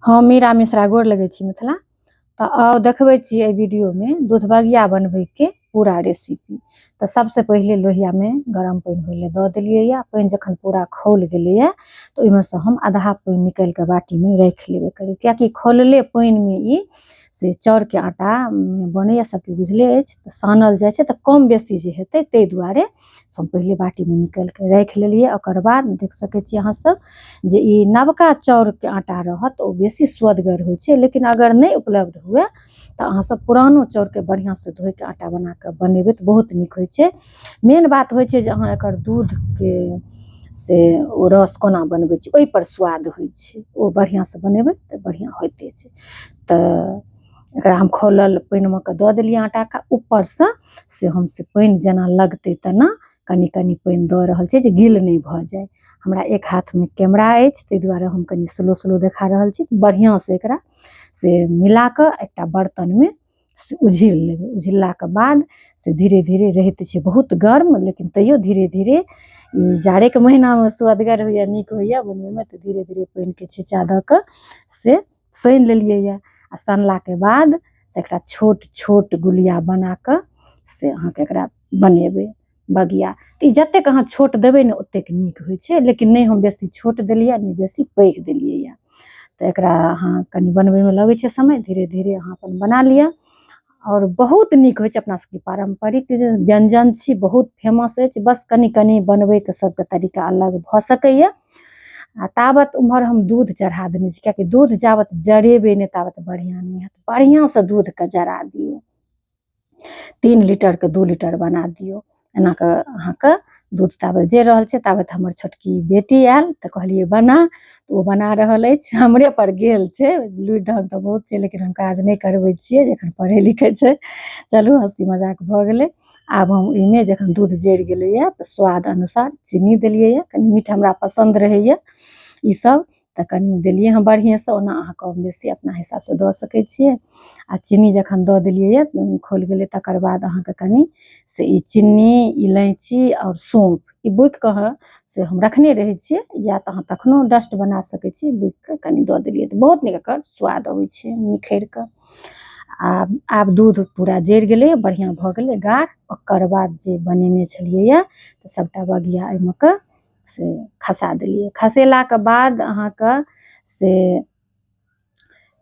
हम मीरा मिश्रा गोर लगै छी मिथिला। तऽ आउ देखबै छी एहि वीडियोमे दुधबगिया बनबैके पूरा रेसिपी। तऽ सबसँ पहिले लोहियामे गरम पानि होइ लए दऽ देलियै यऽ। पानि जखन पूरा खौल गेलैए तऽ ओहिमे सँ हम आधा पानि निकालि कऽ बाटीमे राखि लेबै करीब, किएकि खौलले पानिमे ई से चाउरके आटा बनैए, सबके बुझले अछि, तऽ सानल जाइ छै तऽ कम बेसी जे हेतै ताहि दुआरे से हम पहिले बाटीमे निकालि कऽ राखि लेलियै। ओकर बाद देख सकै छी अहाँ सब जे ई नवका चाउरके आटा रहत ओ बेसी स्वदगर होइ छै, लेकिन अगर नहि उपलब्ध हुए तऽ अहाँ सब पुरानो चाउरके बढ़िआँसँ धोइके आटा बनाकऽ बनेबै तऽ बहुत नीक होइ छै। मेन बात होइ छै जे अहाँ एकर दूधके से ओ रस कोना बनबै छी ओहिपर स्वाद होइ छै, ओ बढ़िआँसँ बनेबै तऽ बढ़िआँ होइते छै। तऽ एकरा हम खौलल पानिमे कऽ दऽ देलियै आटाके, ऊपरसँ से हम से पानि जेना लगतै तेना कनि कनि पानि दऽ रहल छियै जे गील नहि भऽ जाय। हमरा एक हाथमे कैमरा अछि ताहि दुआरे हम कनि स्लो स्लो देखा रहल छी। बढ़िआँसँ एकरा से मिला कऽ एकटा बर्तनमे से उझिल लेबै। उझिललाके बाद से धीरे धीरे रहैत छै बहुत गर्म, लेकिन तैयो धीरे धीरे ई जाड़ेके महीनामे सुअदगर होइए, नीक होइए बनबैमे। तऽ धीरे धीरे पानिके छिच्चा दऽ कऽ से सानि लेलियै यऽ। आ सनलाके बाद से एकटा छोट छोट गुलिया बना कऽ से अहाँके एकरा बनेबै बगिया। तऽ ई जतेक अहाँ छोट देबै ने ओतेक नीक होइ छै, लेकिन नहि हम बेसी छोट देलियै नहि बेसी पैघ देलियै यऽ। तऽ एकरा अहाँ कनि बनबैमे लगै छै समय, धीरे धीरे अहाँ अपन बना लिअ आओर बहुत नीक होइ छै। अपना सबके पारम्परिक जे व्यञ्जन छी बहुत फेमस अछि, बस कनि कनि बनबैके सबके तरीका अलग भऽ सकैए। आ ताबत उम्हर हम दूध चढ़ा देने छी, कियाकि दूध जाबत जरेबै नहि ताबत बढ़िआँ नहि हैत। बढ़िआँसँ दूधके जरा दियौ, 3 लीटरके 2 लीटर बना दियौ, एना कऽ अहाँके दूध ताबत जरि रहल छै। ताबत हमर छोटकी बेटी आयल तऽ कहलियै बना, तऽ ओ बना रहल अछि, हमरे पर गेल छै। लुरि ढङ्ग तऽ बहुत छै, लेकिन हम काज नहि करबै छियै, एखन पढ़ै लिखै छै। चलू हँसी मजाक भऽ गेलै। आब हम ओहिमे जखन दूध जरि गेलैए तऽ स्वाद अनुसार चीनी देलियैए, कनि मीठ हमरा पसन्द रहैए ईसब, तऽ कनि देलियै हँ बढ़िएँसँ। ओना अहाँ कम बेसी अपना हिसाबसँ दऽ सकै छियै। आ चीनी जखन दऽ देलियै खोलि गेलै, तकर बाद अहाँके कनि से ई चीनी, इलायची आओर सौँफ ई बुकि कऽ से हम रखने रहै छियै, या तऽ अहाँ तखनो डस्ट बना सकै छी, बुकि कऽ कनि दऽ देलियै तऽ बहुत नीक एकर स्वाद अबै छै निखरि कऽ। आब दूध पूरा जरि गेलै, बढ़िआँ भऽ गेलै गाढ़। ओकर बाद जे बनेने छलियै तऽ सबटा बगिया एहिमे कऽ से खसा देलियै। खसेलाके बाद अहाँके से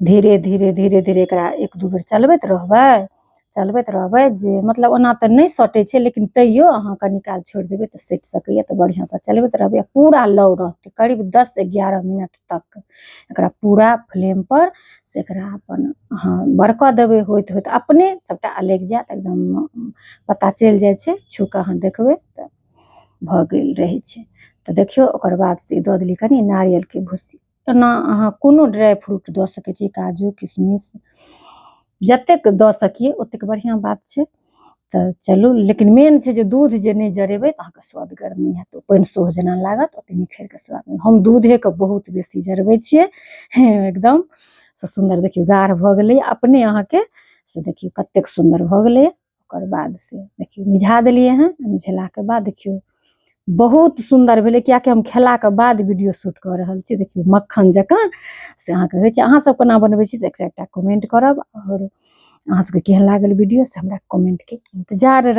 धीरे धीरे धीरे धीरे एकरा एक दू बेर चलबैत रहबै, चलबैत रहबै जे मतलब ओना तऽ नहि सटै छै, लेकिन तैयो अहाँ कनि काल छोड़ि देबै तऽ सटि सकैए। तऽ बढ़िआँसँ चलबैत रहबै, पूरा लौ रहतै करीब 10-11 मिनट तक एकरा पूरा फ्लेमपर से एकरा अपन अहाँ बरकऽ देबै। होइत होइत अपने सबटा अलगि जायत, एकदम पता चलि जाइ छै, छू कऽ अहाँ देखबै तऽ भऽ गेल रहै छै। तऽ देखियौ ओकर बाद से दऽ देलियै कनि नारियलके भुस्सी। एना अहाँ कोनो ड्राइ फ्रूट दऽ सकै छी, काजू किशमिश जतेक दऽ सकियै ओतेक बढ़िआँ बात छै। तऽ चलू, लेकिन मेन छै जे दूध जे नहि जरेबै तऽ अहाँके स्वादगर नहि हैत, ओ पानि सोह जेना लागत, ओतेक निखरि कऽ स्वाद नहि। हम दूधेके बहुत बेसी जरबै छियै एकदम से सुन्दर। देखियौ गाढ़ भऽ गेलै अपने अहाँके से देखियौ कतेक सुन्दर भऽ गेलै। ओकर बाद से देखियौ मिझा देलियै हँ। मिझेलाके बाद देखियौ बहुत सुन्दर भेलै, किएकि हम खेलाके बाद वीडियो शूट कऽ रहल छी। देखियौ मक्खन जकाँ से अहाँके होइ छै। अहाँ सब कोना बनबै छी से एकटा कमेंट करब, आओर अहाँ सबके केहन लागल वीडियो से हमरा कमेंटके इन्तजार रहत।